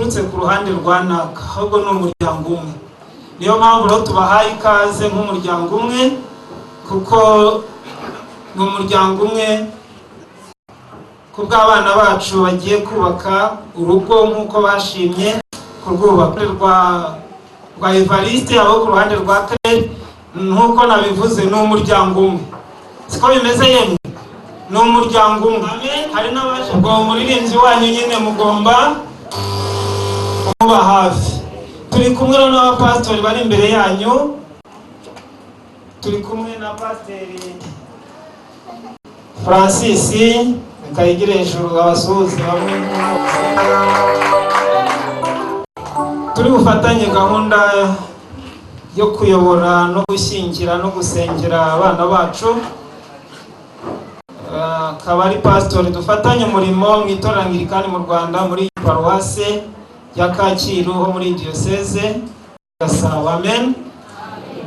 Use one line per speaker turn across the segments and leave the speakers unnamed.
baturutse ku ruhande rwa naka, ahubwo ni umuryango umwe. Niyo mpamvu rero tubahaye ikaze nk'umuryango umwe, kuko ni umuryango umwe kubw'abana bacu bagiye kubaka urugo nk'uko bashimye kurwubaka rwa Evariste, abo ku ruhande rwa Claire. Nk'uko nabivuze, ni umuryango umwe, siko bimeze yemwe? Ni umuryango umwe. Hari n'abaje, ubwo umuririmbyi wanyu nyine mugomba kumuba hafi. Turi kumwe rero n'abapasitori bari imbere yanyu. Turi kumwe na Pasiteri Francis, reka yigire hejuru abasuhuze bamwe. Turi bufatanye gahunda yo kuyobora no gushyingira no gusengera abana bacu. Akaba ari pasitori dufatanye umurimo mu itorero Anglikani mu Rwanda, muri iyi paruwase ya Kacyiru ho muri diyoseze Gasabo. Amen.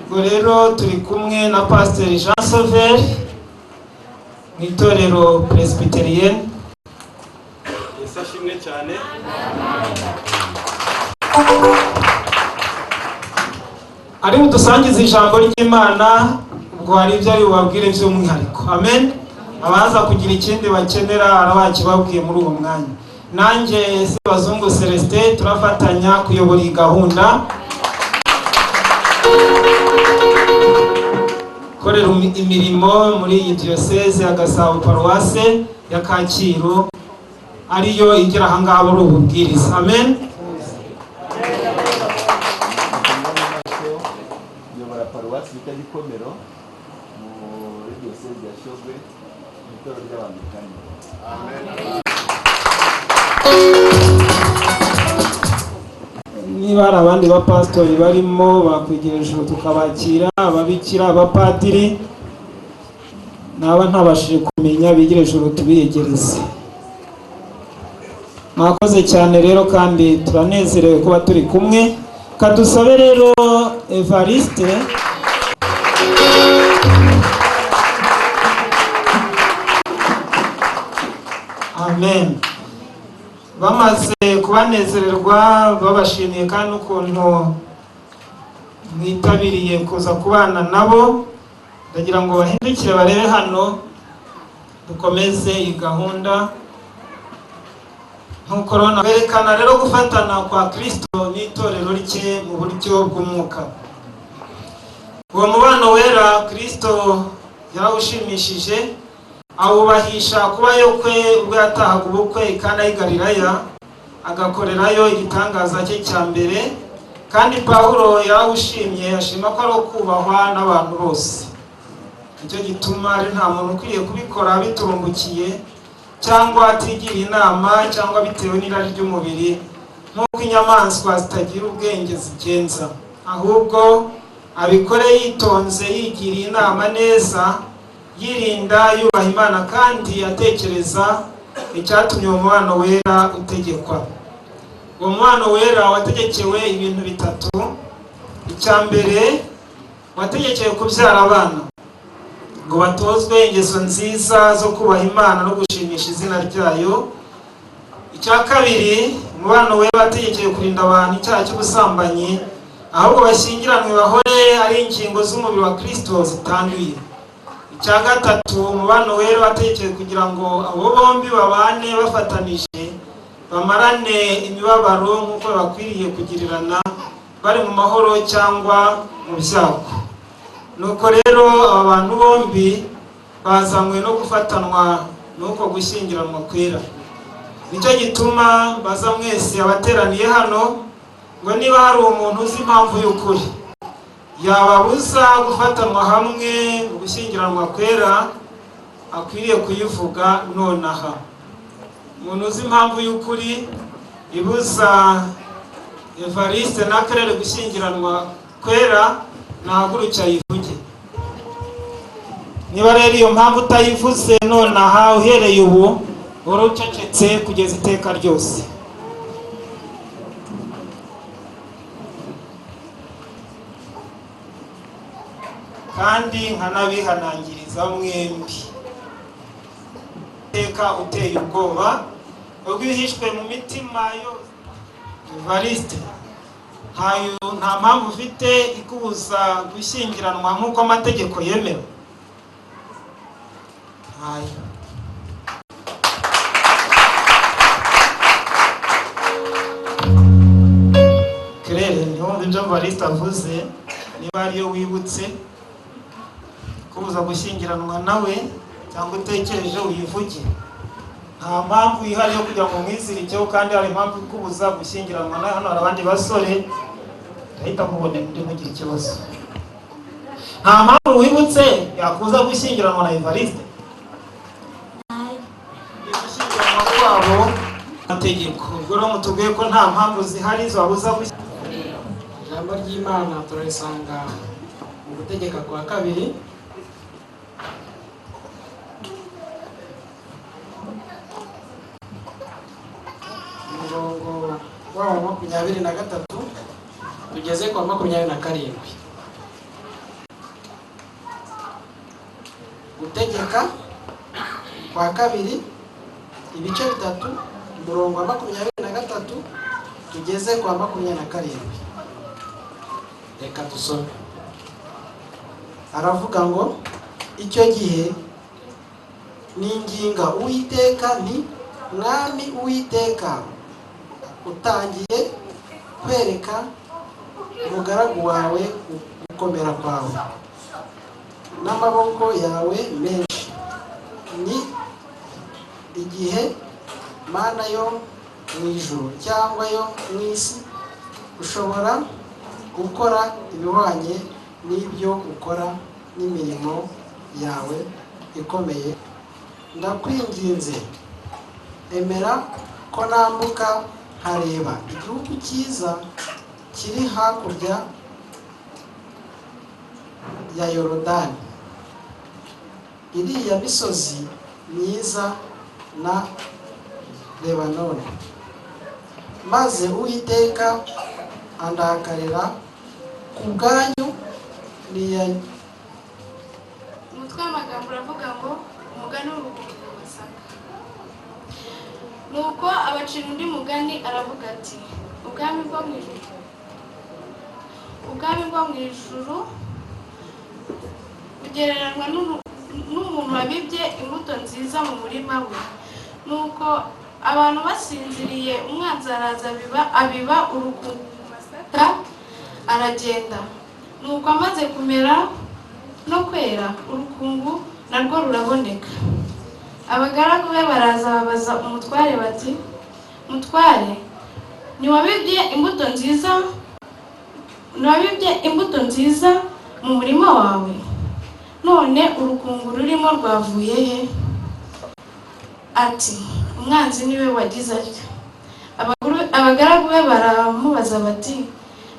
Ubwo rero turi kumwe na Pasiteri Jean Sauveur mu itorero Presbyterienne.
Yesu ashimwe cyane.
Ari budusangize ijambo ry'Imana. Ubwo hari ibyo ari bubabwire by'umwihariko. Amen. Abaza kugira ikindi bakenera arabakibabwiye muri uwo mwanya. Nanjye Sebazungu Celestin, turafatanya kuyobora iyi gahunda, korera imirimo muri iyi diyoseze ya Gasabo, paruwase ya Kacyiru, ariyo igera ahangaha muri ubu bubwiriza. Amen.
Nyobora paruwasi bita Gikomero muri diyoseze ya Shyogwe, mu itorero ry'Abanglikani.
Niba hari abandi bapasitori barimo, bakwigira hejuru tukabakira, ababikira, abapadiri, naba ntabashije kumenya, bigire hejuru tubiyegereze. Mwakoze cyane rero, kandi turanezerewe kuba turi kumwe. Kadusabe rero Evariste Amen. Bamaze kubanezererwa, babashimiye kandi ukuntu mwitabiriye kuza kubana nabo, ndagira ngo bahindukire barebe hano, dukomeze iyi gahunda. Nk'uko rero berekana rero gufatana kwa Kristo n'itorero rye mu buryo bw'umwuka. Uwo mubano wera Kristo yarawushimishije, awubahisha kubayo kwe ubwo yatahaga ubukwe i Kana y'i Galilaya, agakorerayo igitangaza cye cya mbere. Kandi Pawulo yarawushimye, ashima ko ari ukubahwa n'abantu bose. Nicyo gituma ari nta muntu ukwiriye kubikora biturumbukiye, cyangwa atigiriye inama, cyangwa bitewe n'irari ry'umubiri, nk'uko inyamaswa zitagira ubwenge zigenza, ahubwo abikore yitonze, yigiriye inama neza, yirinda, yubaha Imana, kandi atekereza icyatumye uwo mubano wera utegekwa. Uwo mubano wera wategekewe ibintu bitatu. Icya mbere, wategekewe kubyara abana ngo batozwe ingeso nziza zo kubaha Imana no gushimisha izina ryayo. Icya kabiri, umubano wera wategekewe kurinda abantu icyaha cy'ubusambanyi, ahubwo bashyingiranwe bahore ari ingingo z'umubiri wa Kristo zitanduye. Icya gatatu, umubano wera wategekewe kugira ngo abo bombi babane bafatanije, bamarane imibabaro nk'uko bakwiriye kugirirana, bari mu mahoro cyangwa mu byago. Nuko rero aba bantu bombi bazanywe no gufatanwa n'uko gushyingiranwa kwera. Nicyo gituma baza mwese abateraniye hano, ngo niba hari umuntu uzi impamvu y'ukuri yababuza gufatanwa hamwe mu gushyingiranwa kwera, akwiriye kuyivuga nonaha. Umuntu uzi impamvu y'ukuri ibuza Evariste na Claire gushyingiranwa kwera, nahaguruke ayivuge. Niba rero iyo mpamvu utayivuze nonaha, uhereye ubu uhora ucecetse kugeza iteka ryose. Kandi nkanabihanangiriza mwembi. Iteka uteye ubwoba, ubwo ihishwe mu mitima yose. Evariste, nta mpamvu ufite ikubuza gushyingiranwa nk'uko amategeko yemera? Ntayo. Claire, ntiwumve ibyo Evariste avuze, niba ariyo wibutse kubuza gushyingiranwa nawe cyangwa utekereje uyivuge. Nta mpamvu ihari yo kugira ngo umwizirikeho, kandi hari impamvu ikubuza gushyingiranwa nawe. Hano hari abandi basore, ndahita mubone undi mugira ikibazo. Nta mpamvu wibutse yakuza gushyingiranwa na Evariste? Gushyingiranwa kwabo amategeko, ubwo rero mutubwiye ko nta mpamvu zihari zabuza.
Ijambo ry'Imana turarisanga mu Gutegeka kwa Kabiri, umurongo wawo 23 tugeze kwa 27. Gutegeka kwa Kabiri, ibice 3, umurongo wa 23 tugeze kwa 27. Reka dusome. Aravuga ngo: "Icyo gihe ninginga Uwiteka nti: 'Mwami Uwiteka, utangiye kwereka umugaragu wawe gukomera kwawe n'amaboko yawe menshi. Ni iyihe Mana yo mu ijuru cyangwa yo mu isi ushobora gukora ibihwanye n'ibyo ukora n'imirimo yawe ikomeye? Ndakwinginze, emera ko nambuka nkareba igihugu cyiza kiri hakurya ya Yorodani, iriya misozi myiza na Lebanoni.' Maze Uwiteka andakarira ku bwanyu niya
Umutwe w'amagambo uravuga ngo umugani w'urukungu mu masaka. Nuko abacira undi mugani, aravuga ati: Ubwami bwo mu ijuru bugereranywa n'umuntu wabibye imbuto nziza mu murima we. Nuko abantu basinziriye, umwanzi araza abiba urukungu mu masaka, aragenda. Nuko amaze kumera no kwera, urukungu narwo ruraboneka. Abagaragu be baraza babaza umutware bati: 'Mutware, ntiwabibye imbuto nziza mu murima wawe? None urukungu rurimo rwavuye he?' Ati: 'Umwanzi niwe wagize atyo.' Abagaragu be baramubaza bati: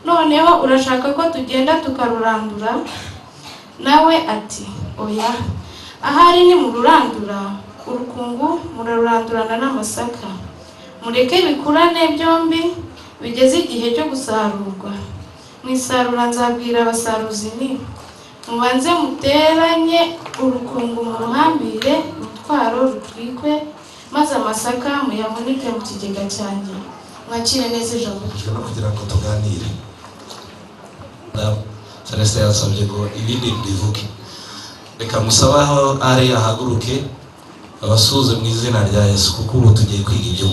'Noneho urashaka ko tugenda tukarurandura?' Nawe ati: 'Oya, ahari nimururandura urukungu murarurandurana n'amasaka. Mureke bikurane byombi bigeze igihe cyo gusarurwa. Mu isarura nzabwira abasaruzi nti: Mubanze muteranye urukungu, muruhambire umutwaro rutwikwe, maze amasaka muyahunike mu kigega cyanjye.'" Mwakire neza ijambo.
No kugira ngo tuganire, Celestin yansabye ngo ibindi mbivuge. Reka musabe aho ari ahaguruke abasuhuze mu izina rya Yesu, kuko ubu tugiye kwiga ibyo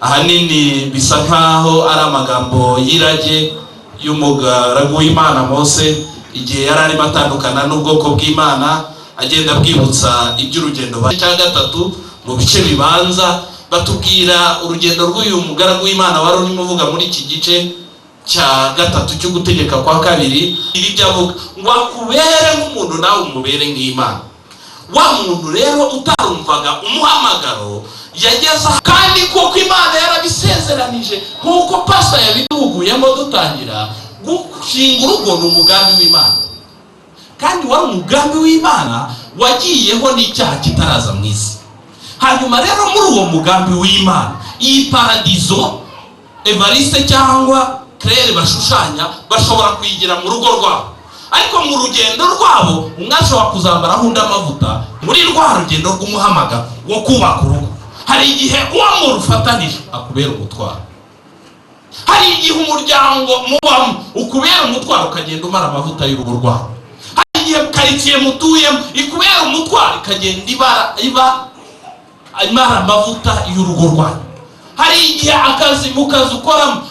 ahanini bisa nkaho ari amagambo y'irage y'umugaragu w'Imana Mose, igihe yari arimo atandukana n'ubwoko bw'Imana, agenda abwibutsa iby'urugendo. Cya gatatu mu bice bibanza batubwira urugendo rw'uyu mugaragu w'Imana wari urimo uvuga muri iki gice cya gatatu cyo Gutegeka kwa Kabiri. Ibi byavuga ngo akubere nk'umuntu, nawe umubere nk'Imana. Wa muntu rero utarumvaga umuhamagaro yageze, kandi koko Imana yarabisezeranije nk'uko pastor yabiduhuguyemo dutangira. Gushinga urugo ni umugambi w'Imana, kandi wari umugambi w'Imana wagiyeho n'icyaha kitaraza mu isi. Hanyuma rero muri uwo mugambi w'Imana, iyi paradizo Evariste cyangwa Claire bashushanya bashobora kuyigira mu rugo rwabo, ariko mu rugendo rwabo umwe ashobora kuzambaraho undi amavuta. Muri rwa rugendo rw'umuhamagaro wo kubaka urugo, hari igihe uwo murufatanije akubera umutwaro. Hari igihe umuryango mubamo ukubera umutwaro, ukagenda umara amavuta y'urugo rwawe. Hari igihe karitsiye mutuyemo ikubera umutwaro, ikagenda ibara iba imara amavuta y'urugo rwanyu. Hari igihe akazi, mu kazi ukoramo,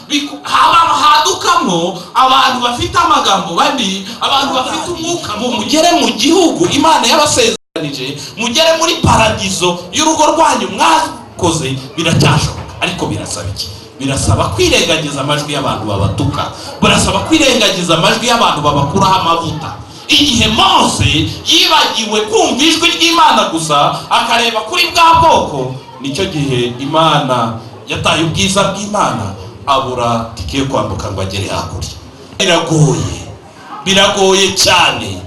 haba hadukamo abantu bafite amagambo mabi, abantu bafite umwuka mu mugere mu gihugu Imana yabasezeranije, mugere muri paradizo y'urugo rwanyu mwakoze. Biracyashoboka, ariko birasaba iki? Birasaba kwirengagiza amajwi y'abantu babatuka, birasaba kwirengagiza amajwi y'abantu babakuraho amavuta. Igihe Mose yibagiwe kumva ijwi ry'Imana gusa, akareba kuri bwa bwoko, nicyo gihe Imana yataye ubwiza bw'Imana, abura tike yo kwambuka ngo agere hakurya. Biragoye, biragoye cyane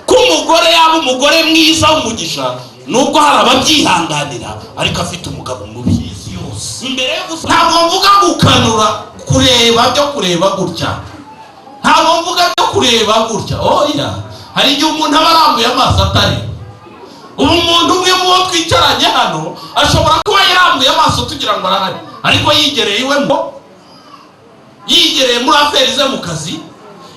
ko umugore yaba umugore mwiza w'umugisha, nubwo hari ababyihanganira, ariko afite umugabo mubi. Imbere yo gusa, ntabwo mvuga gukanura, kureba byo kureba gutya, ntabwo mvuga byo kureba gutya, oya. Hari igihe umuntu aba arambuye amaso atari. Ubu umuntu umwe mu bo twicaranye hano ashobora kuba yarambuye amaso tugira ngo arahari, ariko yigereye iwe, ngo yigereye muri affaires ze mu kazi,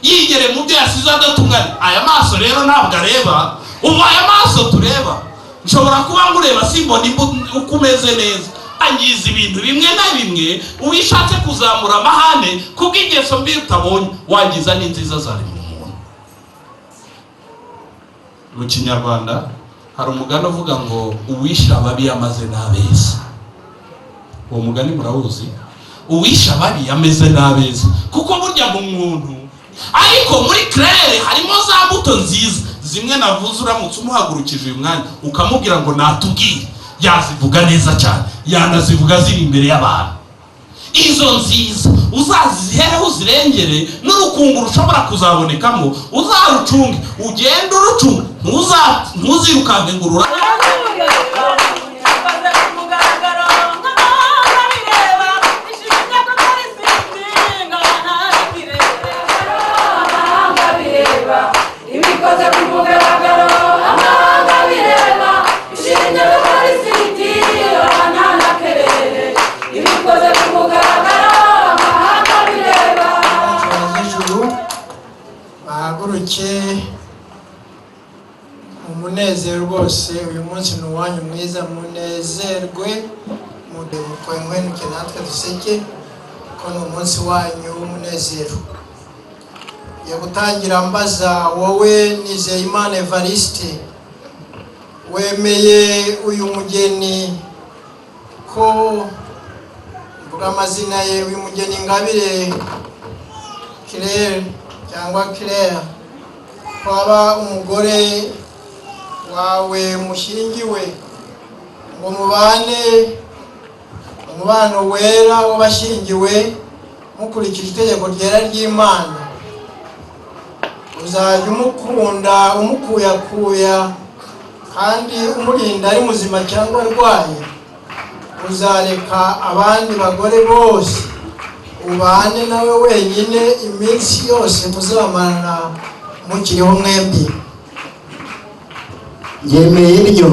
yigereye mu byo yasize adatunganye. Aya maso rero ntabwo areba. Ubu aya maso tureba, nshobora kuba ngureba simbona uko umeze neza. Angiza ibintu bimwe na bimwe. Uwishatse kuzamura amahane kubw'ingeso mbi utabonye, wangiza n'inziza zari mu muntu. Mu Kinyarwanda hari umugani uvuga ngo "Uwishe ababi yamaze n'abeza." Uwo mugani murawuzi? Uwishe ababi yameze n'abeza, kuko burya mu muntu, ariko muri Claire harimo za mbuto nziza zimwe navuze. Uramutse umuhagurukije uyu mwanya ukamubwira ngo natubwire, yazivuga neza cyane, yanazivuga ziri imbere y'abantu. Izo nziza uzazihereho, uzirengere, n'urukungu rushobora kuzabonekamo uzarucunge, ugende urucunge, ntuzirukanke ngo urura.
Ikoze ku mugaragaro nk'amahanga bireba, ishimye ko atari siti ngabana n'ikirere.
Amahanga bireba, ibikoze ku mugaragaro, amahanga bireba, ishinge ko siti yohana na kerere, ibikoze ku mugaragaro, amahanga bireba.
Z'ijuru bahaguruke mu munezero rwose. Uyu munsi ni uwanyu mwiza, munezerwe, mukwenkwenuke natwe duseke, ko ni umunsi wanyu w'umunezero. Ngiye gutangira mbaza wowe Nizeyimana Evariste, wemeye uyu mugeni, ko mvuga amazina ye, uyu mugeni Ingabire Claire cyangwa Claire, waba umugore wawe mushyingiwe, ngo mubane umubano wera w'abashyingiwe mukurikije itegeko ryera ry'Imana, uzajya umukunda, umukuyakuya kandi umurinda, ari muzima cyangwa arwaye, uzareka abandi bagore bose ubane nawe wenyine iminsi yose muzamarana mukiriho mwembi?
Yemeye ntyo.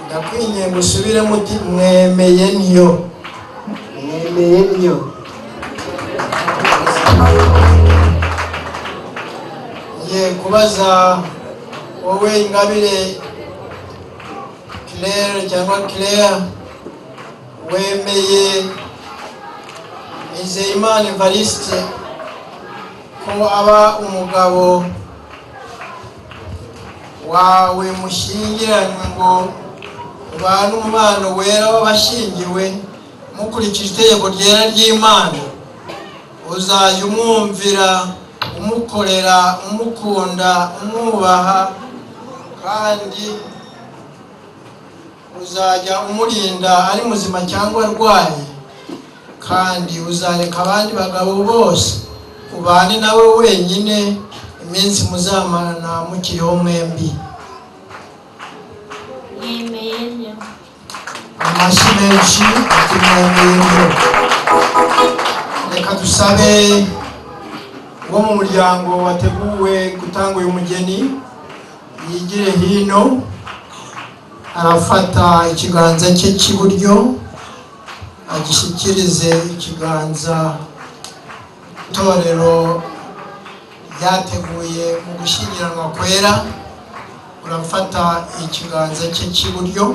Ndakwinginze ngo usubiremo uti "Mwemeye ntyo."
Mwemeye ntyo.
Ngiye kubaza wowe Ingabire Claire cyangwa Claire, wemeye Nizeyimana Evariste ko aba umugabo wawe mushyingiranywe, ngo ubane umubano wera w'abashyingiwe mukurikije itegeko ryera ry'Imana, uzajya umwumvira, umukorera, umukunda, umwubaha, kandi uzajya umurinda ari muzima cyangwa arwaye, kandi uzareka abandi bagabo bose ubane nawe wenyine iminsi muzamarana mukiriho mwembi?
Mwemeye ntyo.
Amashyi menshi, ati "Mwemeye ntyo." Reka dusabe wo mu muryango wateguwe gutanga uyu mugeni yigire hino. Arafata ikiganza cye cy'iburyo agishyikirize ikiganza itorero ryateguye mu gushyingiranwa kwera. Urafata ikiganza cye cy'iburyo.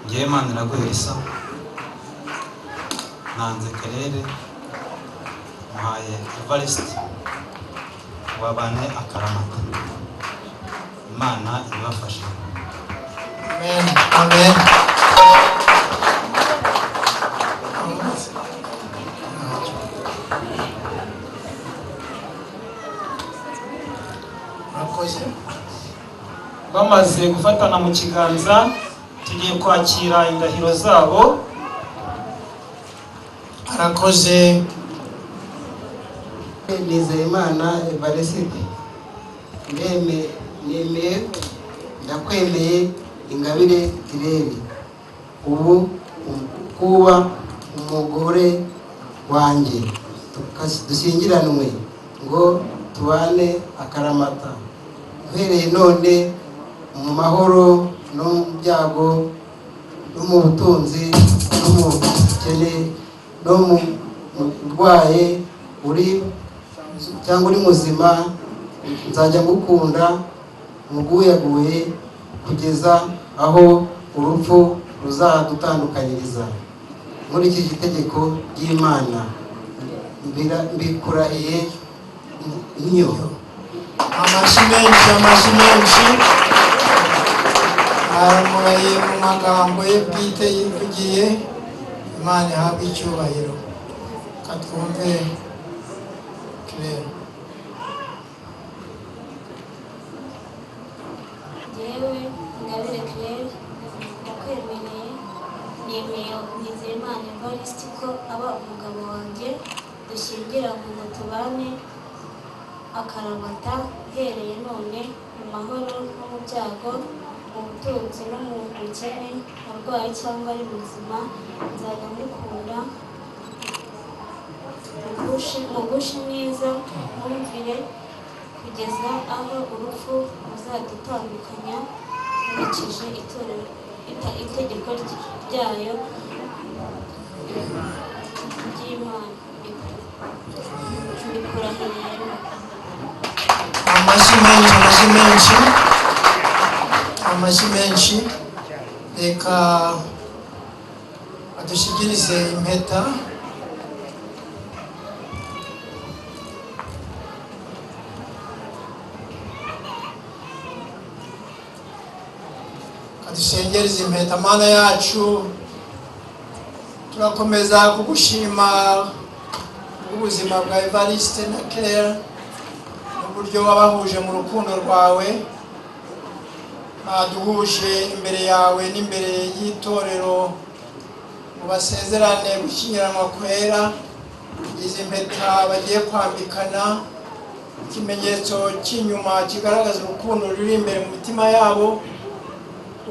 Ngewe Maniraguha Elisa, nanze Claire, muhaye Evariste wabane akaramata. Imana ibafashe.
Amen, amen. Murakoze.
Bamaze gufatana mu kiganza, tugiye kwakira indahiro zabo.
Arakoze.
Nizeyimana Evariste, ndeme nemeye ndakwemeye Ingabire Claire, ubu kuba umugore wanjye, dushyingiranwe ngo tubane akaramata uhereye none, mu mahoro no mu byago, no mu butunzi no mu bukene, no mu burwayi uri cyangwa uri muzima, nzajya ngukunda muguyaguye kugeza aho urupfu ruzadutandukanyiriza. Nkurikije itegeko ry'Imana, mbikurahiye ntyo.
Amashyi menshi, amashyi menshi. Aramuraye mu magambo ye bwite yivugiye. Imana ihabwe icyubahiro. Katwumve Claire.
Njyewe Ingabire Claire, ndakwemereye, nemeye Nizeyimana Evariste ko aba umugabo wanjye, dushyingiranywe ngo tubane akaramata uhereye none, mu mahoro no mu byago, mu butunzi no mu bukene, arwaye cyangwa ari muzima, nzajya mukunda, mugushe neza, mwumvire kugeza aho urupfu ruzadutandukanya, nkurikije itegeko ryayo ry'Imana, mbikurahiriye.
Amashyi menshi, amashyi menshi, amashyi menshi. Reka adushyikirize impeta. Kadusengere impeta. Mana yacu, turakomeza kugushima ubuzima bwa Evariste na Claire n'uburyo wabahuje mu rukundo rwawe. Baduhuje imbere yawe n'imbere y'itorero ngo basezerane gushyingiranwa kwera. Izi mpeta bagiye kwambikana, ikimenyetso cy'inyuma kigaragaza urukundo ruri imbere mu mitima yabo,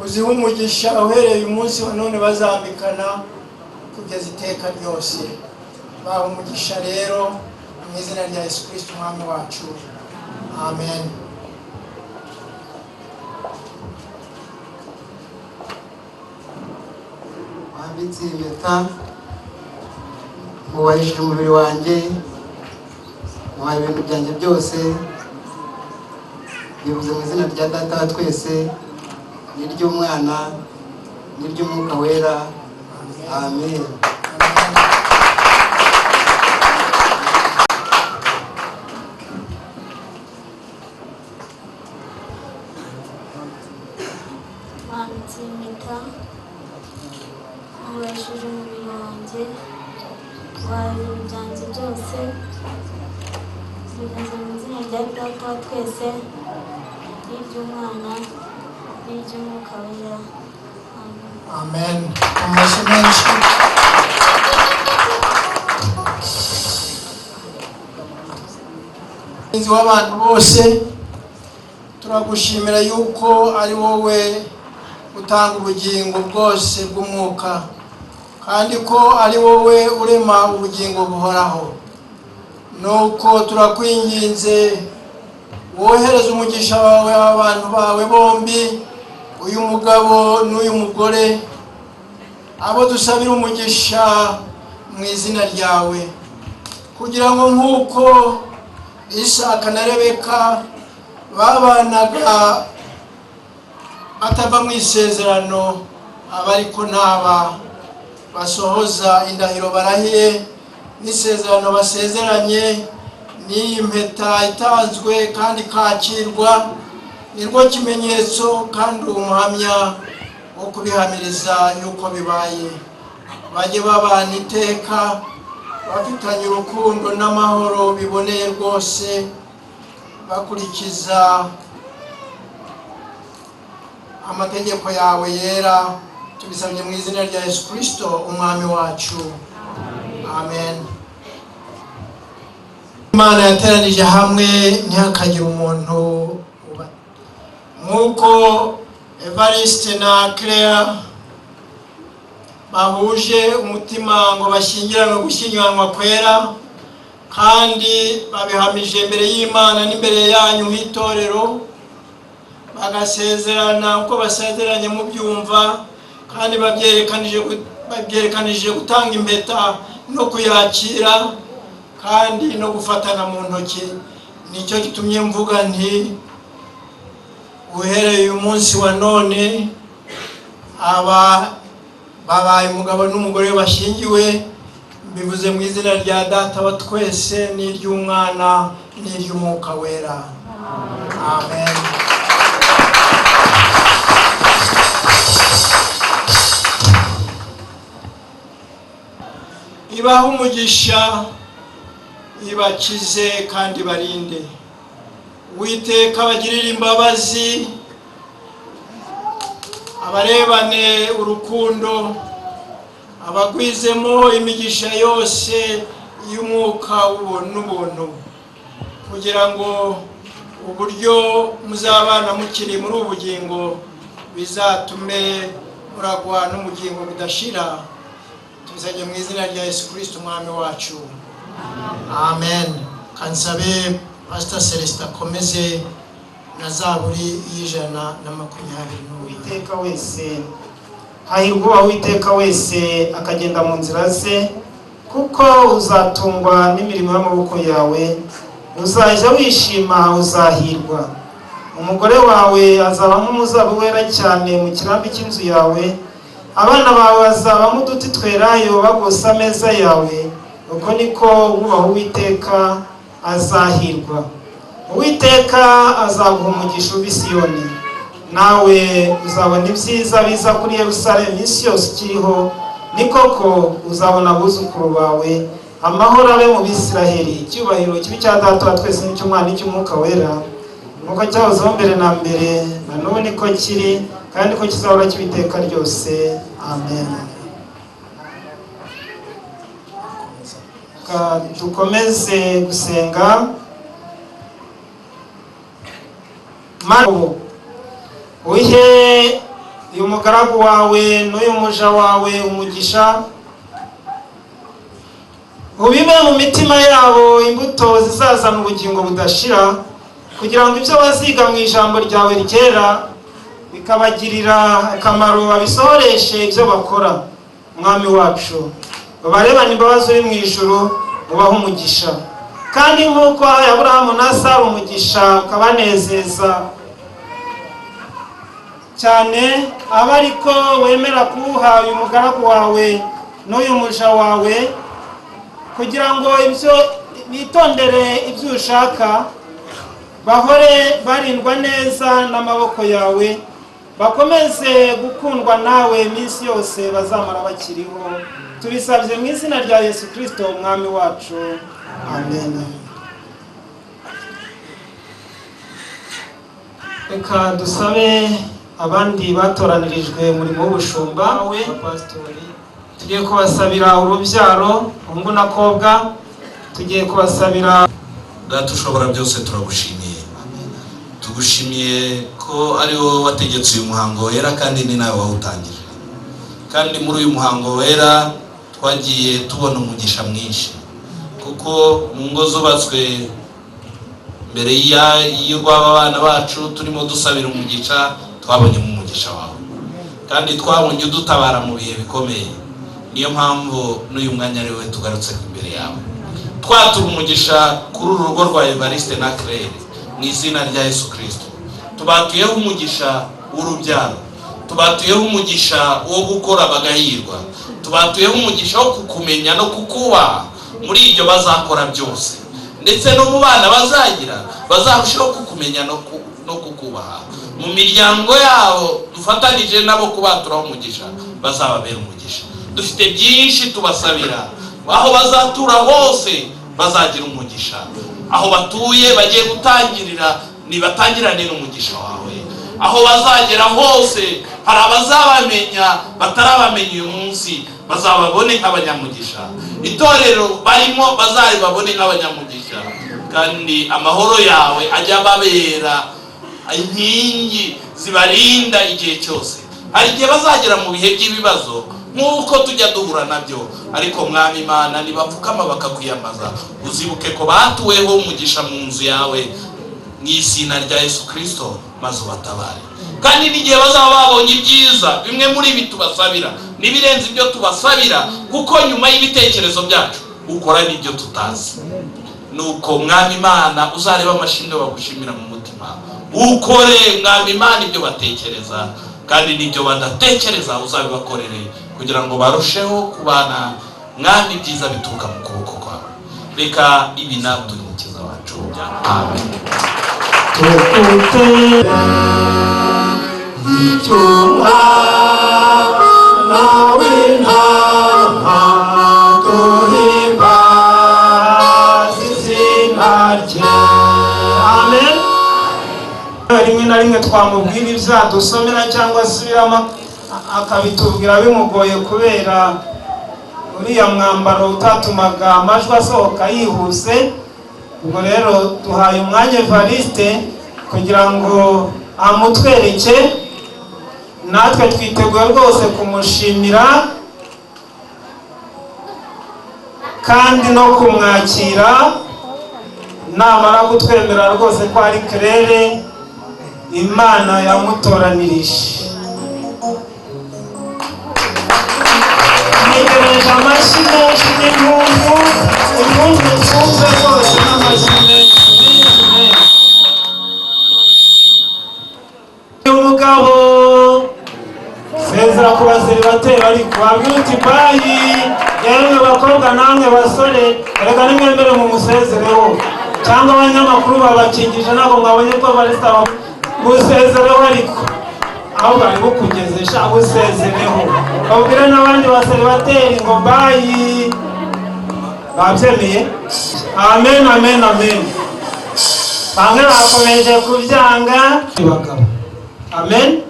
uzihe umugisha uhereye umunsi wa none bazambikana kugeza iteka ryose. Baha umugisha rero mu izina rya Yesu Kristo Umwami wacu, amen.
Wambitse impeta, nkubahishe umubiri wanjye, muhaye ibintu byanjye byose, bivuze mu izina rya Data wa twese n'iry'Umwana n'iry'Umwuka Wera, amen.
Wambitse impeta, nkubahishe umubiri wanjye, wahaye ibintu byanjye byose, bivuze mu izina rya Data wa twese n'iry'Umwana n'iry'Umwuka Wera, amen.
Amen. Amashyi menshi. Murinzi w'abantu bose, turagushimira yuko ari wowe utanga ubugingo bwose bw'umwuka, kandi ko ari wowe urema ubugingo buhoraho. Nuko turakwinginze wohereze umugisha wawe abantu bawe bombi, uyu mugabo n'uyu mugore, abo dusabira umugisha mu izina ryawe, kugira ngo nk'uko Isaka na Rebeka babanaga batava mu isezerano, abariko ntaba basohoza indahiro barahiye n'isezerano basezeranye, n'iyi mpeta itanzwe kandi ikakirwa nirwo kimenyetso kandi umuhamya wo kubihamiriza yuko bibaye. Bajye babana iteka bafitanye urukundo n'amahoro biboneye rwose, bakurikiza amategeko yawe yera. Tubisabye mu izina rya Yesu Kristo Umwami wacu, amen. Imana yateranije hamwe ntihakagire umuntu uba. Nk'uko Evariste na Claire bahuje umutima ngo bashyingiranwe gushyingiranwa kwera, kandi babihamije imbere y'Imana n'imbere yanyu nk'itorero, bagasezerana uko basezeranye mubyumva, kandi babyerekanije gutanga impeta no kuyakira kandi no gufatana mu ntoki. Nicyo gitumye mvuga nti uhereye uyu munsi wa none aba babaye umugabo n'umugore bashyingiwe. Mbivuze mu izina rya Data wa twese n'iry'Umwana n'iry'Umwuka Wera, amen. Ibahe umugisha, ibakize kandi barinde. Uwiteka abagirire imbabazi, abarebane urukundo, abagwizemo imigisha yose y'umwuka n'ubuntu, kugira ngo uburyo muzabana mukiri muri ubu bugingo bizatume muragwa n'ubugingo budashira. Tubisabye mu izina rya Yesu Kristo Umwami wacu, amen. Kansabe Pastor Celestin akomeze na Zaburi y'121.
Uwiteka wese, hahirwa Uwiteka wese akagenda mu nzira ze, kuko uzatungwa n'imirimo y'amaboko yawe, uzajya wishima uzahirwa. Umugore wawe azaba nk'umuzabibu wera cyane mu kirambi cy'inzu yawe, abana bawe bazaba nk'uduti twerayo bagose ameza yawe. Uko niko wubaha Uwiteka azahirwa. Uwiteka azaguha umugisha uva i Siyoni, nawe uzabona ibyiza biza kuri Yerusalemu iminsi yose ukiriho. Ni koko uzabona abuzukuru bawe, amahoro abe mu Bisiraheli. Icyubahiro kibe icya Data wa twese n'icy'Umwana n'icy'Umwuka Wera, nk'uko cyahozeho mbere na mbere, na n'ubu niko kiri, kandi ko kizahora kiba iteka ryose, amen. Dukomeze gusenga. Uhe uyu mugaragu wawe n'uyu muja wawe umugisha, ubibe mu mitima yabo imbuto zizazana ubugingo budashira, kugira ngo ibyo baziga mu ijambo ryawe ryera bikabagirira akamaro, babisohoreshe ibyo bakora. Mwami wacu, babarebane imbabazi uri mu ijuru, ubahe umugisha, kandi nk'uko wahaye Aburahamu na Sara umugisha ukabanezeza cyane, abe ariko wemera kuwuha uyu mugaragu wawe n'uyu muja wawe, kugira ngo ibyo bitondere ibyo ushaka, bahore barindwa neza n'amaboko yawe, bakomeze gukundwa nawe iminsi yose bazamara bakiriho. Tubisabye mu izina rya Yesu Kristo Umwami wacu, amen. Reka dusabe abandi batoranirijwe umurimo w'ubushumba, tugiye kubasabira urubyaro, hungu na kobwa, tugiye kubasabira.
Data ushobora byose, turagushimiye, tugushimiye ko ari wowe wategetse uyu muhango wera, kandi ni nawe wawutangije. Kandi muri uyu muhango wera twagiye tubona umugisha mwinshi, Kuko mu ngo zubatswe mbere y'urw'aba bana bacu turimo dusabira umugisha, twabonye mu mugisha wawe kandi twabonye udutabara mu bihe bikomeye. Niyo mpamvu n'uyu mwanya ari we tugarutse imbere yawe, twatura umugisha kuri uru rugo rwa Evariste na Claire. Mu izina rya Yesu Kirisito, tubatuyeho umugisha w'urubyaro, tubatuyeho umugisha wo gukora bagahirwa, tubatuyeho umugisha wo kukumenya no kukubaha muri ibyo bazakora byose, ndetse no mu bana bazagira bazarushaho kukumenya no kukubaha. Mu miryango yabo dufatanije nabo kubaturaho umugisha, bazababera umugisha. Dufite byinshi tubasabira. Aho bazatura hose bazagira umugisha. Aho batuye bagiye gutangirira, nibatangirane n'umugisha wawe. Aho bazagera hose hari abazabamenya batarabamenya uyu munsi, bazababone nk'abanyamugisha. Itorero barimo bazababone nk'abanyamugisha, kandi amahoro yawe ajya ababera inkingi zibarinda igihe cyose. Hari igihe bazagera mu bihe by'ibibazo nk'uko tujya duhura nabyo, ariko Mwami Imana, nibapfukama bakakwiyambaza, uzibuke ko batuweho umugisha mu nzu yawe, mu izina rya Yesu Kirisito, maze ubatabare. Kandi n'igihe bazaba babonye ibyiza, bimwe muri ibi tubasabira n'ibirenze ibyo tubasabira, kuko nyuma y'ibitekerezo byacu ukora n'ibyo tutazi. Nuko Mwami Imana, uzareba amashimwe bagushimira mu mutima, ukore Mwami Imana ibyo batekereza, kandi n'ibyo badatekereza uzabibakorere, kugira ngo barusheho kubana, Mwami, ibyiza bituruka mu kuboko kwawe. Reka ibi natwe Umukiza wacu, amen.
Icyuma nawe ntama duhimbaza izina rye.
Amen. Rimwe na rimwe twamubwira ibyo adusomera cyangwa asubiramo akabitubwira bimugoye, kubera uriya mwambaro utatumaga amajwi asohoka yihuse. Ubwo rero duhaye umwanya Evariste kugira ngo amutwereke, natwe twiteguye rwose kumushimira kandi no kumwakira namara kutwemera rwose ko ari Claire Imana yamutoranirije. Ntegereje amashyi menshi n'impundu, impundu twumve rwose n'amashyi menshi menshi menshi. Uyu mugabo sezera ku baseribateri, ariko babwira uti bye. Yemwe bakobwa namwe basore, reka nimwemere mu musezereho, cyangwa abanyamakuru babakingije ntabwo mwabonye ko Evariste musezereho, ariko aho bari bukugezesha busezereho, babwire n'abandi baseribateri ngo bye. Babyemeye? Amen, amen, amen. Bamwe bakomeje kubyanga. Bagabo, amen,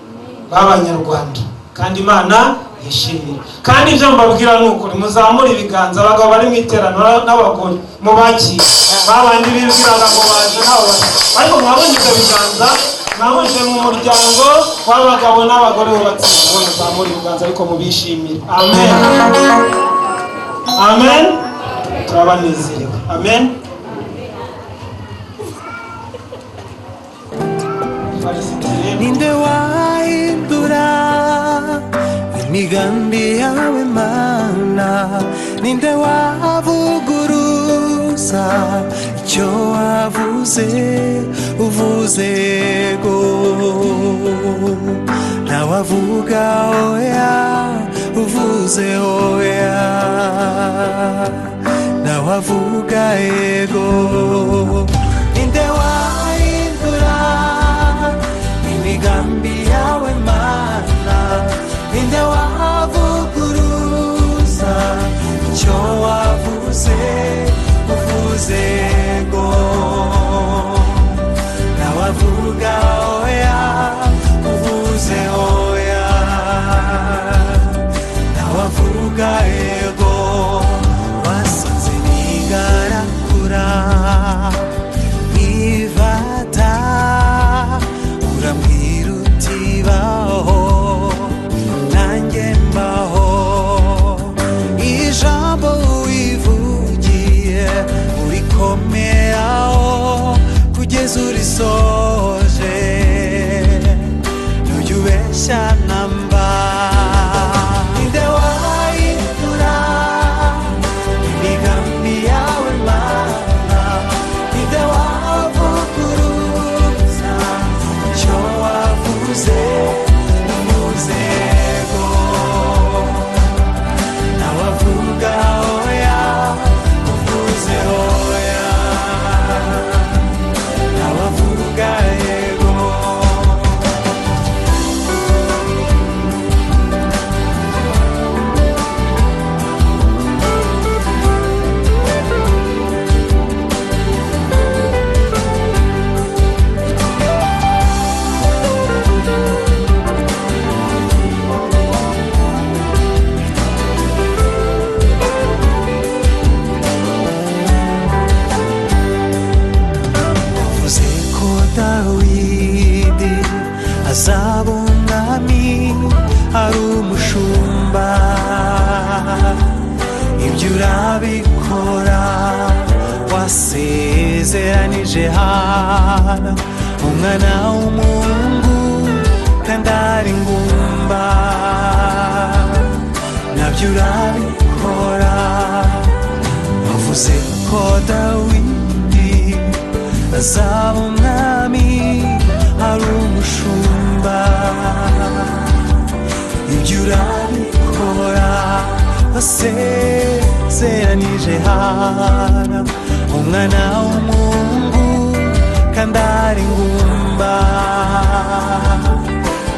b'Abanyarwanda, kandi Imana yishimira. Kandi ibyo mbabwira ni ukuri. Muzamure ibiganza, abagabo bari mu iteraniro n'abagore, mubakire babandi bibwiraga ngo baje ntawe, ariko mwabonye ibyo biganza, mwabonye mu muryango w'abagabo n'abagore bubatse. Muzamure ibiganza ariko mubishimire. Amen, amen. Turabanezerewe. Amen.
Ninde wahindura imigambi yawe Mana? Ninde wavuguruza icyo wavuze? Uvuze go, ntawavuga oya. Uvuze oya, ntawavuga yego. Ninde wahindura imigambi yawe Mana? Ninde wavuguruza icyo wavuze? Uvuze go, ntawavuga oya. Uvuze oya, ntawavuga yego. Wasanze nigarakura nkivata, urambwira uti baho, nanjye mbaho. Ijambo wivugiye Azaba umwami ari umushumba. Ibyo urabikora, wasezeranije Hana umwana w'umuhungu kandi ari ingumba, nabyo urabikora. Wavuze ko Dawidi azaba umwami ari umushumba, ibyo urabikora. Wasezeranije Hana umwana w'umuhungu kandi ari ingumba,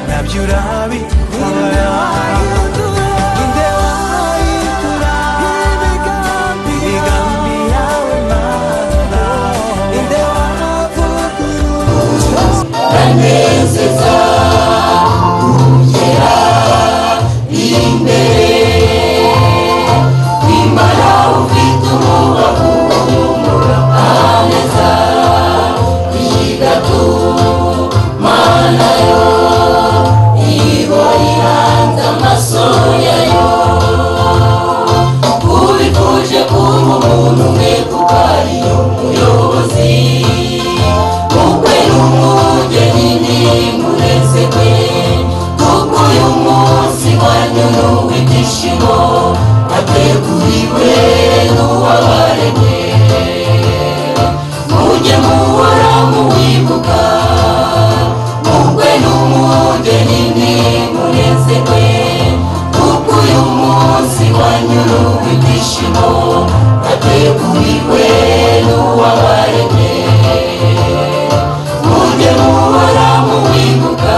nabyo urabikora. Ninde wahindura imigambi yawe, Mana? Ninde wavugurura?
Banezeza kugera imbere Imana ufite umubavu uhumura neza Igatuma nayo ihora ihanze amaso yayo. Ubifuje kuba umuntu umwe kuko ariyo muyobozi, mukwe n'umugeni nimunezerwe, kuko uyu munsi wanyu ni uw'ibyishimo wateguriwe n'uwabaremye. Mujye muhora muwibuka. Mukwe n'umugeni nimunezerwe, kuko uyu munsi wanyu ni uw'ibyishimo wateguriwe n'uwabaremye. Mujye muhora muwibuka.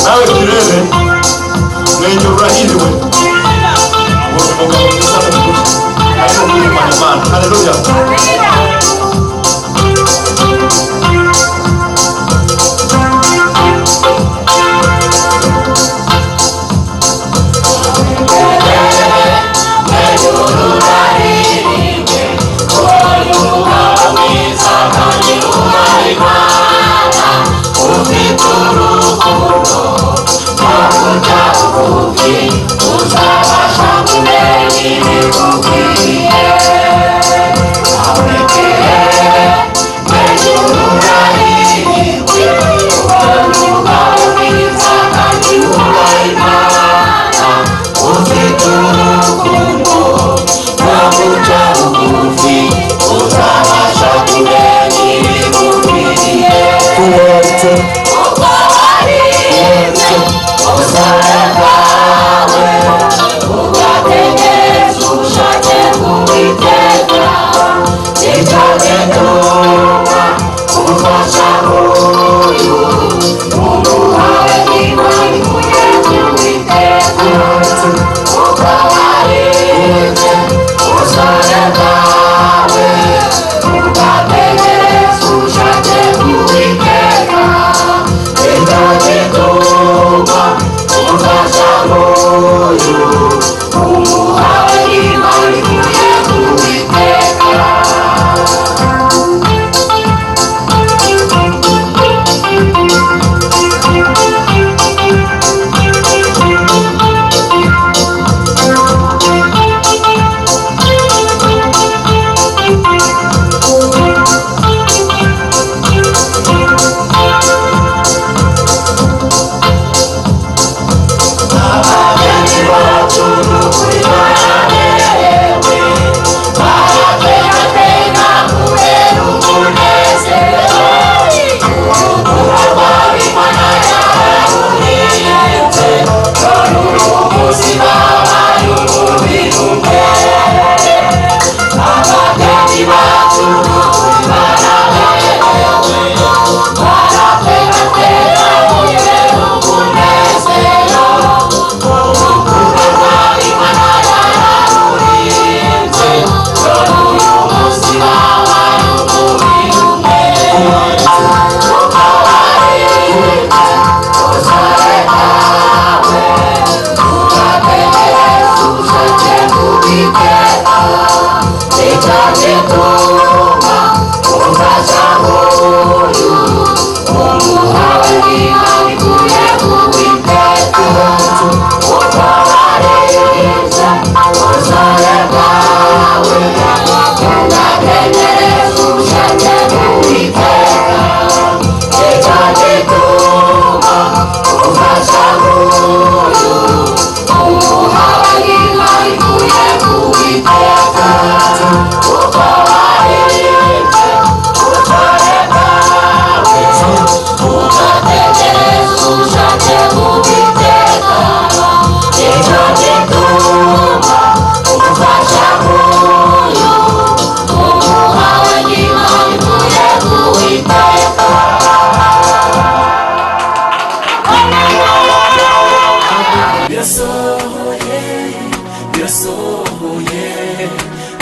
Nawe kirere mwenge urahiriwe, ubonye umugabo mwiza n'ukuri ariko kwimana Imana. Haleluya.
Ufite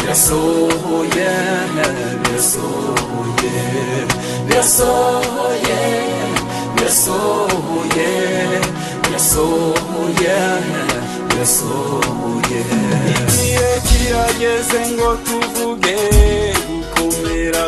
Birasohoye, birasohoye, birasohoye, birasohoye, birasohoye, birasohoye. Igihe kirageze ngo tuvuge gukomera.